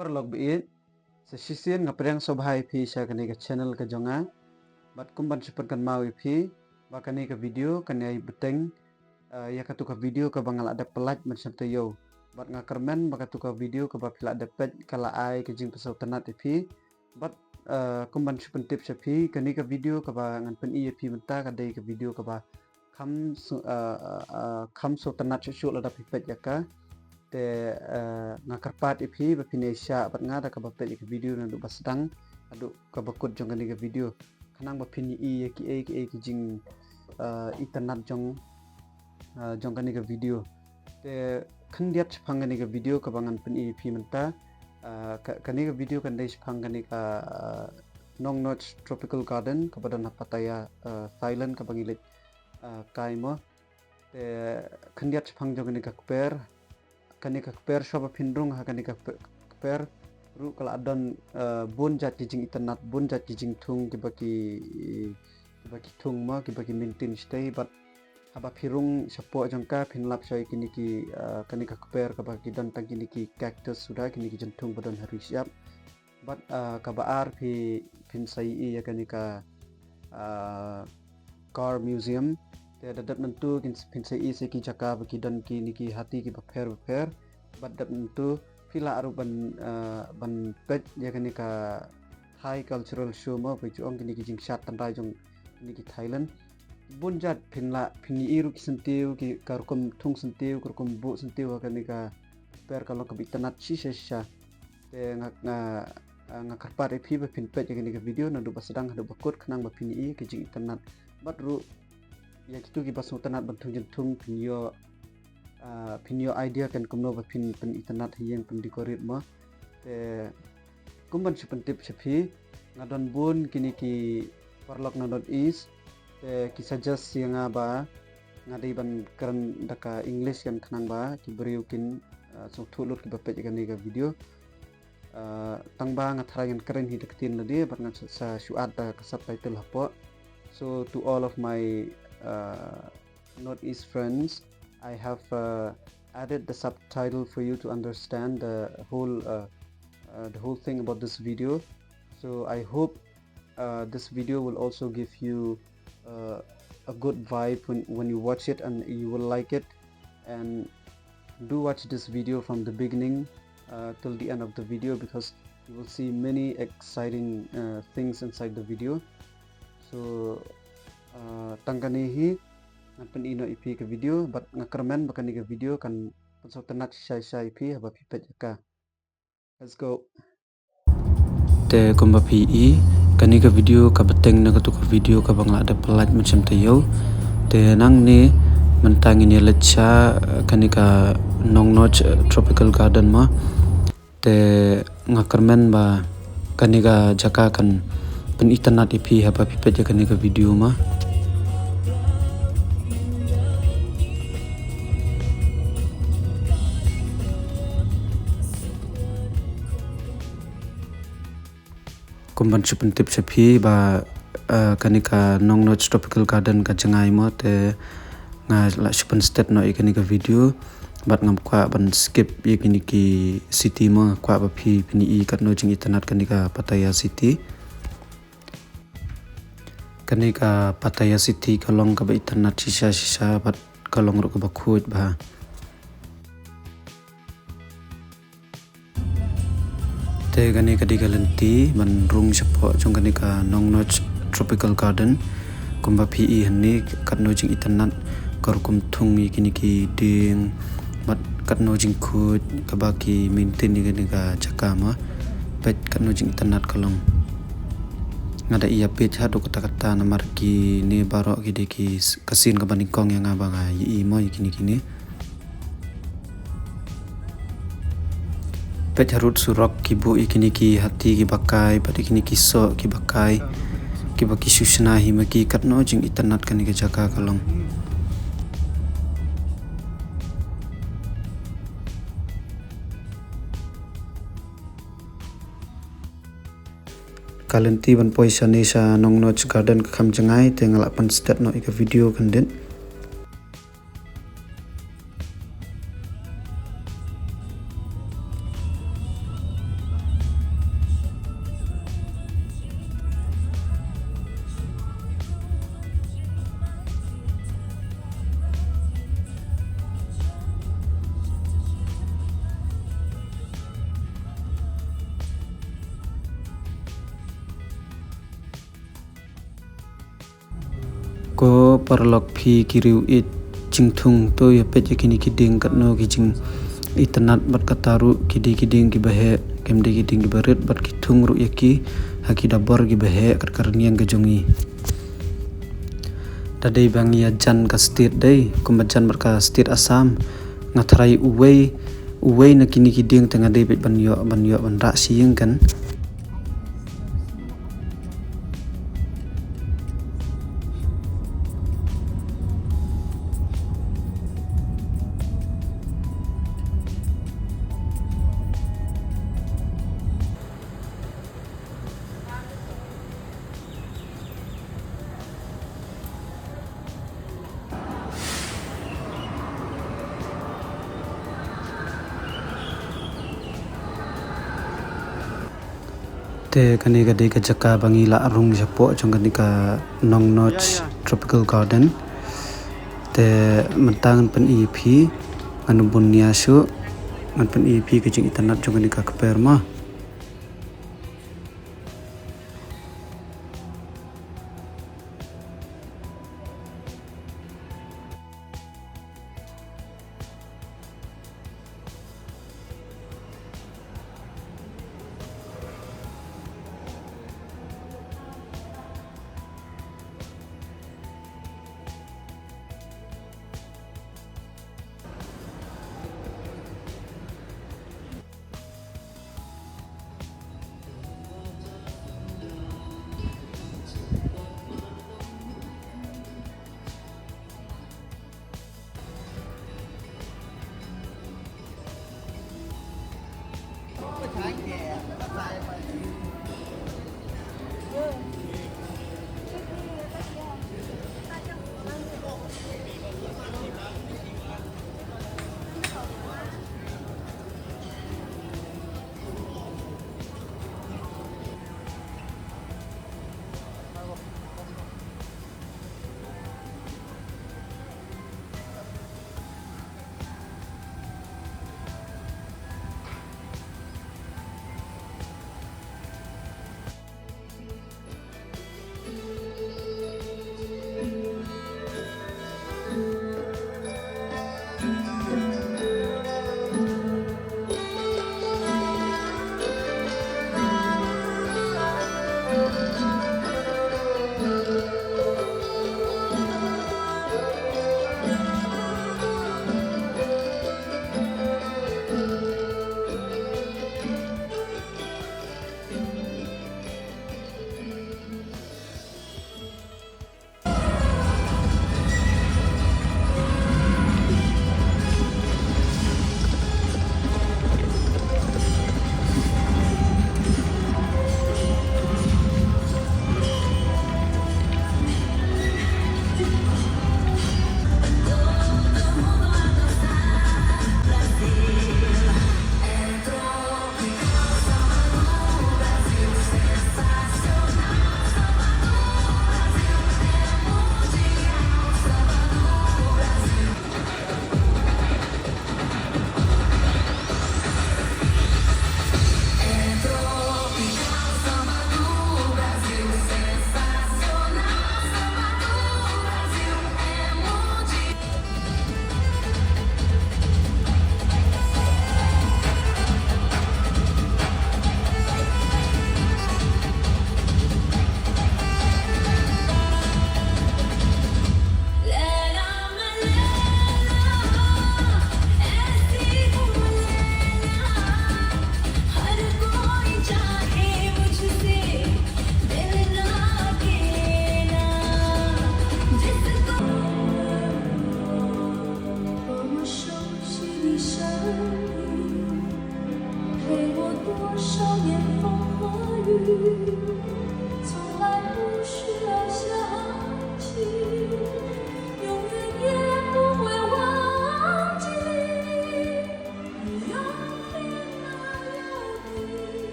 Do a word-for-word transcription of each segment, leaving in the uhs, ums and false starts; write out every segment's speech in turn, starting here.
Paralok baieit, sa shisien nga pdiang sngewbha ïa phi sha kane ka channel ka jong nga. Bad kum ban shu pynkynmaw ïa phi ba kane ka video kan ïai bteng, eh, ïa katu ka video kaba nga la dep pyllait mynshem taïew. Bad nga kyrmen ba katu ka video kaba phi la dep peit ka la ai ka jingpynsngewtynnat ïa phi. Bad, eh, kum ban shu pyntip sha phi, kane ka video kaba ngan pyni ïa phi mynta ka dei ka video kaba kham s-, eh, eh, eh, kham sngewtynnat shuh shuh lada phi peit ïa ka. Te, eh, nga kyrpad ïa phi ba phin ïai shah bad nga da kaba peit ïa ka video naduh ba sdang haduh kaba kut jong kane ka video. Khnang ba phin ïohi ïa kiei kiei ki jing, eh, itynnat jong, eh, jong kane ka video. Te khyndiat shaphang kane ka video kaba ngan pyni ïa phi mynta. Eh, ka-, kane ka video kan dei shaphang kane ka, eh, Nongnoch Tropical Garden kaba don ha Pattaya, eh, Thailand kaba ngi leit, eh, kai mo. Te khyndiat shaphang jong kane ka kper. Kane ka kper shuwa ba phin rung ha kane ka kpe-, kper ruh ka la don, eh, bun jait ki jingitynnat, bun jait ki jingthung kiba ki, kiba ki thung mo, kiba ki maintain shatei, bad haba phi rung shapoh jong ka phin lap shuwa ïa kine ki, eh, kane ka kper kaba ki don tang kine ki cactus suda, kine ki jingthung ba don ha ri shyiap. Bad, ah, kaba ar phi, phin sa ïohi ïa kane ka, ah, car museum. Te da dep mynta kin, phin sa ïohi sa ki jaka ba ki don kine ki hati kiba pher ba pher. Bad dep mynta phi lah ruh ban, ah, ban peit ïa kane ka Thai cultural show mo, ba ju ong kine ki jingshad tynrai jong kine ki Thailand. Bun jait phin lah, phin ïohi ruh ki syntiew, ki ka rukom thung syntiew, ka rukom buh syntiew ha kane ka kper ka long kaba itynnat shisha shisha. Te nga, nga, ah, nga kyrpad ïa phi ba phin peit ïa kane ka video naduh ba sdang haduh ba kut khnang ba phin ïohi ka jingitynnat. Bad ruh ïa kito kiba sngewtynnat ban thung jingthung phin ïoh, ah, phin ïoh idea kan kumno ba phin pynitynnat ha ïing, pyndecorate mo. Te kum ban shu pyntip sha phi, nga don bun kine ki paralok na North East. Te ki suggest ïa nga ba nga dei ban kren da ka English kan khnang ba ki briew kin, ah, sngewthuh lut kiba peit ïa kane ka video. Ah, tang ba nga tharai ngan kren hi da ka ktien lade bad ngan sa, sa shu add da ka subtitle hapoh. So to all of my, uh, Northeast friends, I have, uh, added the subtitle for you to understand the whole, uh, uh, the whole thing about this video. So I hope, uh, this video will also give you, uh, a good vibe when, when you watch it, and you will like it. And do watch this video from the beginning, uh, till the end of the video, because you will see many exciting, uh, things inside the video. So, uh, tang kane hi ngan pyni noh ïa phi ka video, bad nga kyrmen ba kane ka video kan pynsngewtynnat shisha shisha ïa phi haba phi peit ïa ka. Let's go. Te kumba phi ïohi, kane ka video ka bteng na katu ka video kaba nga la dep pyllait mynshem taïew. Te nangne mynta ngin ïa leit sha kane ka Nongnoch Tropical Garden mo. Te nga kyrmen ba kane ka jaka kan pynitynnat ïa phi haba phi peit ïa kane ka video mo. Kum ban shu pyntip sha phi ba, eh, kane ka Nongnoch Tropical Garden ka jngai mo, te nga la shu pynstet noh ïa kane ka video bad ngam kwah ban skip ïa kine ki city mo, nga kwah ba phi phin ïohi katno jingitynnat kane ka Pattaya city. Kane ka Pattaya city ka long kaba itynnat shisha shisha bad ka long ruh kaba khuid bha. Te kane ka dei ka lynti ban rung shapoh jong kane ka Nongnoch Tropical Garden. Kumba phi ïohi hangne katno jingitynnat, ka rukom thung ïa kine ki dieng bad katno jingkhuid kaba ki maintain ïa kane ka jaka mo. Peit katno jingitynnat ka long. Nga da ïa peit haduh katta katta namar kine baroh ki dei ki s-, ka sien kaba nyngkong ïa nga ba nga ïohi mo ïa kine kine. Peit harud surok ki buh ïa kine ki hati kiba kai bad ïa kine ki soh kiba kai, kiba ki shu shna hi ma ki, katno jingitynnat kane ka jaka ka long. Ka lynti ban poi shane sha Nongnoch Garden ka kham jngai, te nga lah pynstet noh ïa ka video khyndiat. Paralok phi ki riew ïeit jingthung, to ïa peit ïa kine ki dieng katno ki jingitynnad bad kata ruh ki dei ki dieng kiba heh, kim dei ki dieng kiba rit bad ki thung ruh ïa ki ha ki dabor kiba heh kat ka rynïeng ka jong ngi. Da dei ba ngi ïa jan ka state dei kumba jan bad ka state Assam, nga tharai uwei uwei na kine ki dieng te nga dei beit ban ïoh ban ïoh ban rah shi ïing kan. Te kane ka dei ka jaka ba ngi la rung shapoh jong kane ka Nong Noj Tropical Garden. Te mynta ngan pyni ïa phi, ngan bun nia shuh, ngan pyni ïa phi ka jingitynnad jong kane ka kper ma.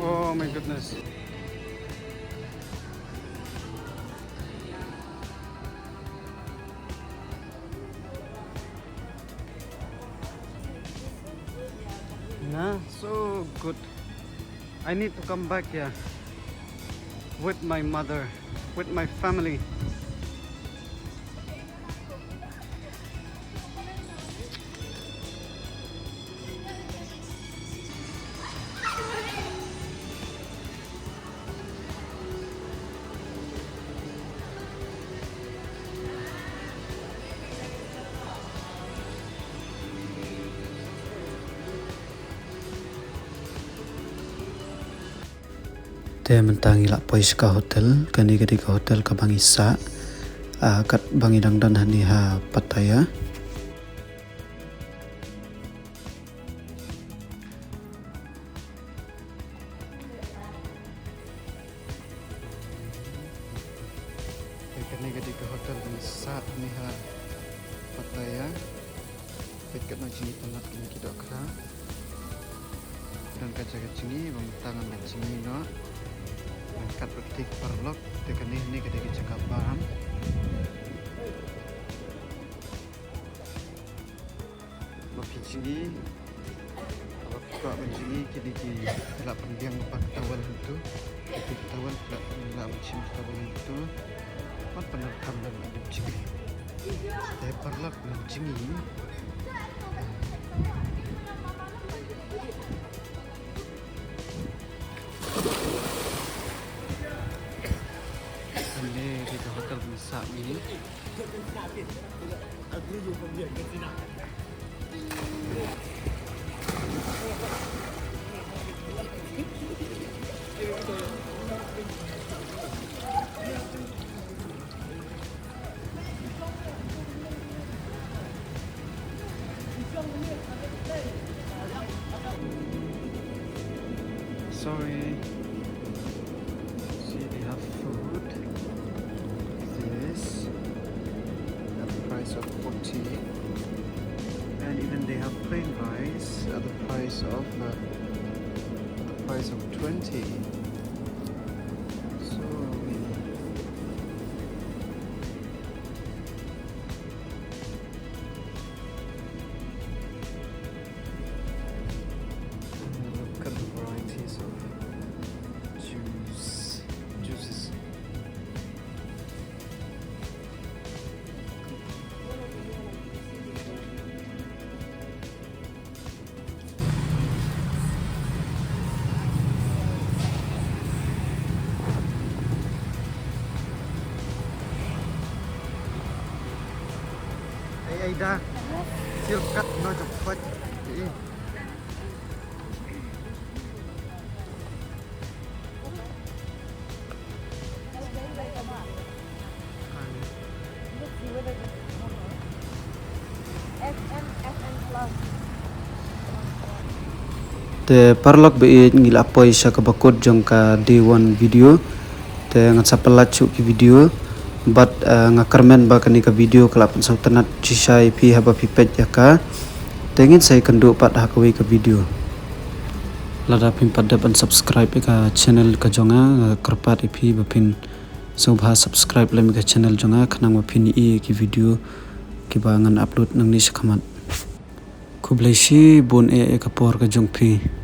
Oh my goodness. Nah, so good. I need to come back here with my mother, with my family. Te mynta ngi la poi sha ka hotel, kane ka dei ka hotel kaba ngi sah, ah, katba ngi dang don hangne ha Pattaya. Te kane ka dei ka hotel ba ngi sah hangne ha Pattaya. Peit katno jingïatanat kine ki dohkha. Don ka jaka jngi ba mynta ngan da jngi noh. Ngan kat bad kine ki paralok. Te kane hangne ka dei ka jaka bam ba phi jngi. Haba phi kwah ban jngi, kine ki lah pynbiang ba ka towel hangto. Kine ki towel, lah, lah ban shim towel hangto. Ban pyndonkam lem ha dep jngi. Te paralok, ngan jngi. Hangne dei ka hotel ba ngi sah mynne. Sorry. See, they have food. This at the price of forty, and even they have plain rice at the price of, uh, the price of twenty. So many. And look at the varieties of juice, juices. Ei, ei da. Sir kat no jop kot. Ei. Te paralok ba ïeit, ngi la poi sha kaba kut jong ka day one video. Te ngan sa pynlait shuh ki video. Bad, eh, nga kyrmen ba kane ka video ka la pynsngewtynnat shisha ïa phi haba phi peit ïa ka. Te ngin sa ïakynduh pat ha kawei ka video. Lada phim pat dep ban subscribe ïa ka channel ka jong nga, nga kyrpad ïa phi ba phin sngewbha subscribe lem ïa ka channel jong nga, khnang ba phin ïohi ïa ki video kiba ngan upload nangne shakhmat. Khublei shibun eh ïa ka por ka jong phi.